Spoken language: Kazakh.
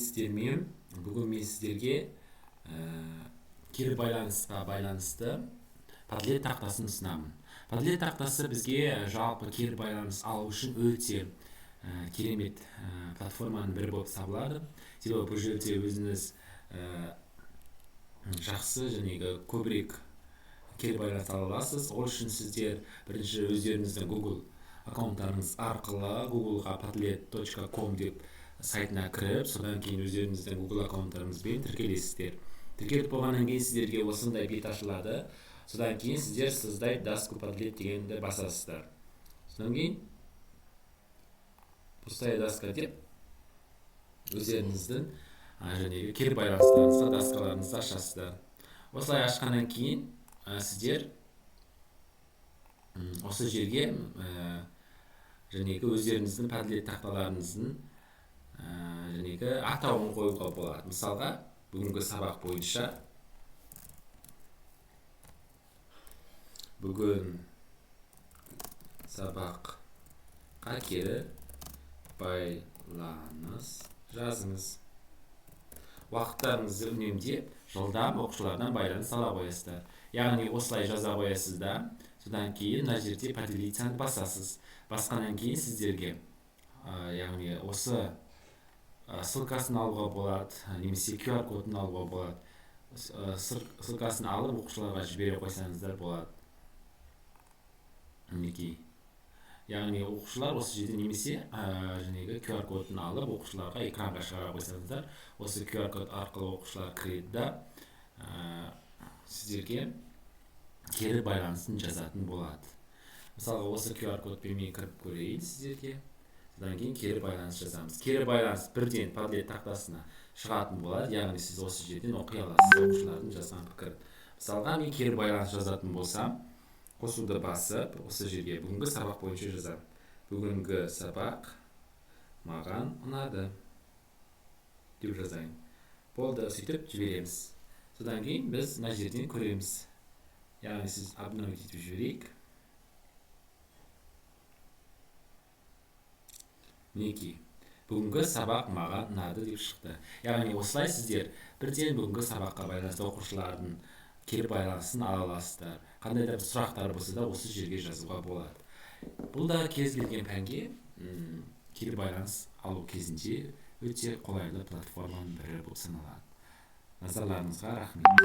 Сәлеметсіздер ме? Бүгін мен сіздерге кері байланысқа байланысты Padlet тақтасын ұсынамын. Padlet тақтасы бізге жалпы кері байланыс алу үшін өте керемет платформаның бірі болып табылады. Себебі бұл жерде өзіңіз жақсы және көбірек кері байланыс ала аласыз. Ол үшін сіздер бірінші өздеріңіздің Google аккаунттарыңыз арқылы Googleға padlet.com деп сайтына кіріп, содан кейін өздеріңіздің Google аккаунттарыңызбен тіркелесіздер. Тіркеліп болғаннан кейін сіздерге осындай бет ашылады. Содан кейін сіздер «Создать доску Padlet» дегенді басасыздар. Содан кейін «Пустая доска» деп өздеріңіздің жәнегі кері байланыстарыңызға доскаларыңызды ашасыздар. Осылай ашқаннан кейін сіздер осы жерге жәнегі өздеріңіздің Padlet тақталарыңыздың жәнегі атауын қоюға болады. Мысалға, бүгінгі сабақ бойынша «Бүгін сабаққа кері байланыс жазыңыз». Уақыттарыңызды үнемдеп, жылдам оқушылардан байланыс ала қоясыздар. Яғни осылай жаза қоясыз да, содан кейін мына жерде «Поделиться» басасыз. Басқаннан кейін сіздерге яғни осы ссылкасын алуға болады немесе QR кодын алуға болады. Ссылкасын алып, оқушыларға жібере қойсаңыздар болады. Мінекей, яғни оқушылар осы жерде немесе жәнегі QR кодын алып, оқушыларға экранға шығара қойсаңыздар, осы QR код арқылы оқушылар кіреді да, сіздерге кері байланысын жазатын болады. Мысалға, осы QR кодпен мен кіріп көрейін сіздерге. Содан кейін кері байланыс жазамыз. Кері байланыс бірден Padlet тақтасына шығатын болады, яғни сіз осы жерден оқи аласыз оқушылардың жазған пікірін. Мысалға, мен кері байланыс жазатын болсам, қосуды басып, осы жерге бүгінгі сабақ бойынша жазамын. «Бүгінгі сабақ маған ұнады» деп жазайын. Болды, сөйтіп жібереміз. Содан кейін біз мына жерден көреміз, яғни сіз обновить етіп жіберейік. Мінекей, «Бүгінгі сабақ маған ұнады» деп шықты. Яғни осылай сіздер бірден бүгінгі сабаққа байланысты оқушылардың кері байланысын ала аласыздар. Қандай да бір сұрақтар болса да, осы жерге жазуға болады. Бұл да кез келген пәнге кері байланыс алу кезінде өте қолайлы платформаның бірі болып саналады. Назарларыңызға рахмет.